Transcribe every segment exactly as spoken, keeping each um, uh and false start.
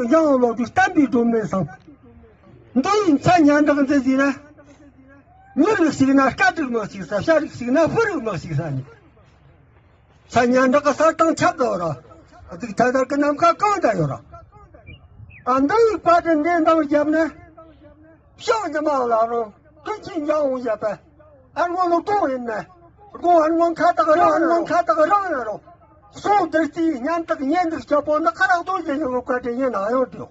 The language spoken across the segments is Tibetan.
ཡང་ལོག་དུས་བསྟན་པའི་སྒྲོན་མེ་སང་། འདི་ཡི་མཚན་སྙན་གྲགས་འདི་ཟིན་ན། མྱི་རིགས་ཤིག་ན་སྐད་རིགས་མི་ཤིག་ས། བྱ་རིགས་ཤིག་ན་ཕུ་རིགས་མི་ཤིག་ས་ནི། མཚན་སྙན་གྲགས་ཀྱི་ས་དང་ཆབ་ཏུ་ཡོད་ར། སྡིག་ཐ་དར་གྱི་ནམ་མཁའ་གང་དུ་ཡོད་ར། ཨ་འདི་ཡི་བཀའ་དྲིན་འདི་འདང་བརྒྱབ་ན། ཤོག་ཉི་མ་ལ་རུང་ཀུན་གྱིས་འཇང་འོང་བཞག་པ། ཨ་སྔོན་ལ་གཏོང་ཡིན་ན། དགོང་ཨ་སྔོན་ཁ་བཏགས་རང་ཨ་སྔོན་ཁ་བཏགས་རང་ཡིན་རུང་། སོང་དེར་རྩིས་སྙན་གྲགས་ཉན་འདུག་སྐྱབས་པོ་ནི་ཁ་རག་རྡོ་རྗེ་ཡིན་བཀའ་དྲིན་ཡིན་ན་ཡང་འགྲིག་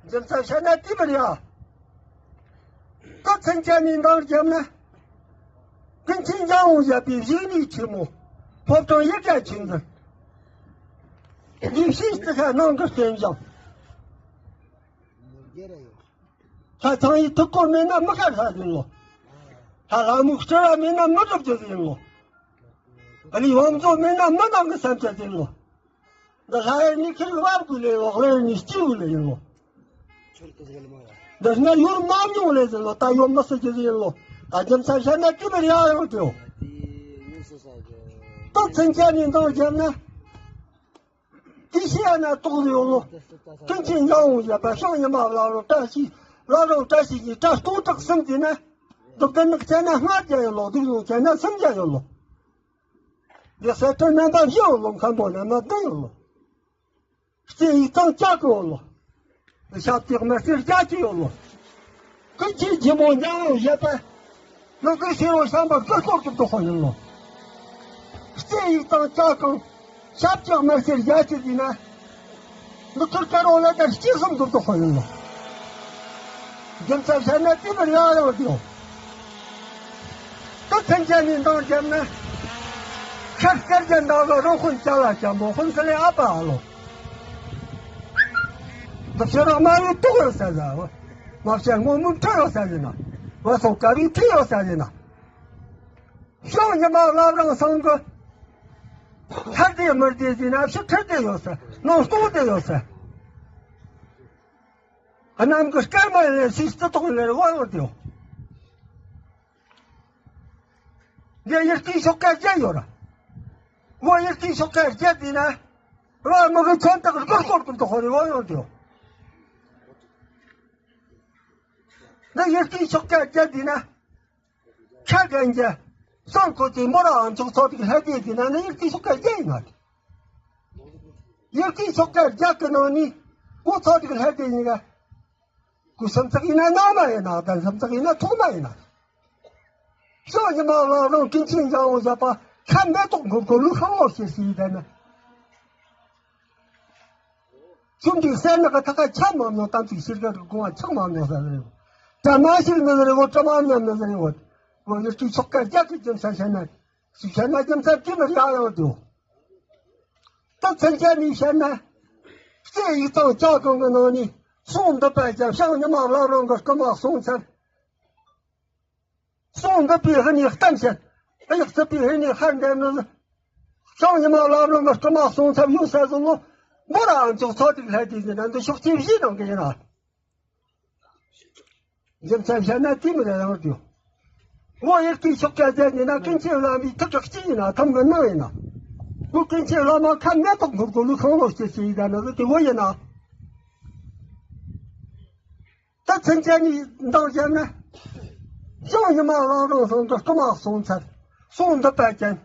རྒྱུ་མཚན་བཤད་ན་དེ་མིན་ཡ། ཀུན་མཚན་ཅན་ནས་འདང་བརྒྱབ་ན། ཀུན་གྱིས་འཇང་འོང་བཞག་པའི་གཞུག་ནས་ཆེན་མོ། ཕོ་བྲང་ཡིག་བརྒྱ་ཆེན་འཛིན། ཡིད་བཞིན་རྩི་ཤ་ནང་གི་རྟེན་བཞེངས། ལྷ་ཚང་ཡི་ཐུགས་དགོངས་མེད་ན་མི་དགའ་ས་ཡིན་ལོ། ལྷ་ལྷ་མོའི་སྤྲུལ་བ་མེད་ན་མི་སྒྲུབ་རྒྱུ་ཡིན་ལོ། ཨ་ལི་བང་མཛོད་མེད་ན་མི་ནང་གི་སེམས་ཅན་ཡིན་ལོ། འདི་ལྷ་ཡི་ནི་ཁྱེད་བབ་དགོས་ལེ་ལོ། ལྷ་ཡི་ནི་སྐྱིད་དགོས་ལེ་ཡིན་ལོ། འདི་སྔ་ཡོད་མ་མྱོང་ལེ་ཡིན་ལོ། ད་ཡོད་མི་སྲིད་རྒྱུ་ཡིན་ལོ། ད་རྒྱུ་མཚན་བཤད་ན་ཅི་མི་རེ་ཡང་ཡོང་དེའོ། ད་མཚན་ཅན་ནི་འདང་བརྒྱབ་ན། དེ་ཤེས་ན་རྟོགས་ཡོང་ངོ་། ཀུན་གྱིས་འཇང་འོང་བཞག་པ། ཤོག་ཉི་མ་ལ་རུང་བཀྲ་ཤིས། ལ་རུང་བཀྲ་ཤིས་ཀྱི་སྒྲ་སྟོང་ཕྲག་གསུམ་གྱིས་ན། སྡུག་ཀུན་ནག་བྱས་ན་ལྔ་བརྒྱ་ཡོད་ལོ། སྡུག་ཡོང་བྱས་ན་སུམ་བརྒྱ་ཡོད་ལོ། འདི་གསེར་ཁྲི་རྣམ་པ་བཞི་ཡོད་ལོ། མཁན་པོ་རྣམ་པ་བདུན་ཡོད་ལོ། ལྕེ་ཡིས་གཙང་ལྕགས་ཀྱི་ཡོད་ལོ། ཞབས་ཀྱི་དམར་སེར་རྒྱ་ཀྱི་ཡོད་ལོ། ཀུན་གྱིས་ལྗིད་མོ་མྱང་ཡང་བཞད་པ། ལུ་གུའི་ཕྱི་རོ་བཤམས་པ་ཀུ་སྐོར་གྱི་བདག་པོ་ཡིན་ལོ། ལྕེ་ཡིས་གཙང་ལྕགས་གང་། ཞབས་ཀྱི་དམར་སེར་རྒྱ་ཀྱི་ཡིན་ན། ལུ་གུར་དཀར་རོ་ལ་དར་སྐྱེས་གསུམ་གྱི་བདག་པོ་ཡིན་ལོ། རྒྱུ་མཚན་བཤད་ན་དེ་མིན་ཡང་ཡང་དེའོ། ཏུ་མཚན་ཅན་ནི་འདང་བརྒྱབ་ན། ཤར་སྐར་རྒྱན་ཟླ་བ་རོ་དཔོན་ཅ་ལ་ཅན་པོ་དཔོན་ཚུལ་ལས་ཨ་ཕ་ཨ་ལོ། འདི་ཕྱི་རང་མ་ཡོད་དུག་ཡོད་ས་ཟ་བ། མ་བྱས་སྔོན་མོ་འཕྲོ་ཡོད་ས་ཡིན་ན། བ་སོ་དཀར་བའི་འཕྲོ་ཡོད་ས་ཡིན་ན། ཤོག་ཉི་མ་བླ་བྲང་སང་གི། ལྷ་སྡེ་མི་སྡེ་ཟིན་ན་ཕྱི་ཁྲི་སྡེ་ཡོད་ས། ནང་སྟོང་སྡེ་ཡོད་ས། གནམ་གྱི་སྐར་མ་ལས་སུས་རྩི་ཐོག་ལས་དབང་ཡོད་དེའོ། འདི་ཡིར་ཏི་ཤོག་ཁ་བརྒྱད་ཡོད་ར། བོ་ཡིར་ཏི་ཤོག་ཁ་བརྒྱད་དེ་ན། བ་མི་གི་མཚོན་རྟགས་སྒོར་སྐོར་དུ་འདུག་ཧོ་རེ་བ་ཡོང་དེའོ། འདི་ཡིར་ཏི་ཤོག་ཁ་བརྒྱད་དེ་ན། ཁ་གན་རྒྱ། སོང་ཁོ་ཚོའི་མོ་ར་ཨང་ཚོགས་ཚོགས་ཏིག་ལྷ་དེ་དེ་ན་ནི་ཡིར་ཏི་ཤོག་ཁ་བརྒྱད་ཡིན་ན། ཡིར་ཏི་ཤོག་ཁ་བརྒྱད་གི་ནང་ནི། ཀོ་ཚོགས་ཏིག་ལྷ་དེ་ཡིན་ག་སྐུ་སུམ་ཚག་ཡིན་ན་ནང་མ་ཡིན་ན། གདན་སུམ་ཚག་ཡིན་ན་ཐོག་མ་ཡིན་ན། ཤོག་ཉི་མ་བླ་བྲང་ཀུན་མཁྱེན་འཇང་འོང་བཞག་པ། ཁ་མེ་ཏོག་འགུར་གོ་ལུག་ཤང་ལོ་ཞེས་ཞེས་བསྡད་ན། ཆུང་དུས་སེར་ནག་གི་ཐག་ཁ་ཆད་མ་མྱོང་། དམ་ཚིག་ཤེས་རྒྱ་གི་དགོངས་པ་ཆག་མ་མྱོང་ས་རེད། དྲ་མ་ཤེས་ནི་རེད་བོ། དྲ་མ་ཉམས་ནི་རེད་བོ། བོ་ཡོད་ཀྱི་ཤོག་ཁ་རྒྱག་གི་རྒྱུ་མཚན་བཤད་ན། ཞིག་བཤད་ན་རྒྱུ་མཚན་དེ་མི་རྒྱག་ཡང་འདུག་ད་མཚན་ཅན་ནས་བཤད་ན། ལྕེ་ཡིས་གཙང་ལྕགས་གང་གི་ནང་ནས། གསུང་འདི་པ་ཀྱང་ཤོག་ཉི་མ་བླ་བྲང་གི་སྐུ་མ་གསུང་ཚར། གསུང་འདི་པའི་ཧི་ནས་གཏམ་བཤད། གཡག་རྩིད་པའི་ཧི་ནས་ཧར་འདེམས་ནི། ཤོག་ཉི་མ་བླ་བྲང་གི་སྐུ་མ་གསུང་ཚར་ཡོད་ས་ཟིན་ནོ། མོ་ར་ཨང་ཅོག་ཚོགས་ཏིག་ལྷ་དེ་ཟིན་ན་འདི་ཤོག་ཅེ་བཞི་དང་གི་ཡིན་ན། རྒྱུ་མཚན་བཤད་ན་དེ་མི་རེ་རང་དུ། བོ་ཡིར་ཏི་ཤོག་ཁ་བརྒྱད་ཡིན་ན། ཀུན་མཁྱེན་བླ་མའི་ཐུགས་ཀྱི་དཀྱིལ་ཡིན་ན། ཐུམ་གི་ནང་ཡིན་ན། བོ་ཀུན་མཁྱེན་བླ་མ་ཁ་མེ་ཏོག་འགུར་གོ་ལུག་ཤང་ལོ་ཞེས་ཞེས་ཡིན་ད་ནི་དེ་བོ་ཡིན་ན། ད་མཚན་ཅན་ནི་འདང་བརྒྱབ་ན། ཤོག་ཉི་མ་བླ་བྲང་སང་གི་སྐུ་མ་གསུང་ཚར། གསུང་འདི་པ་ཅན།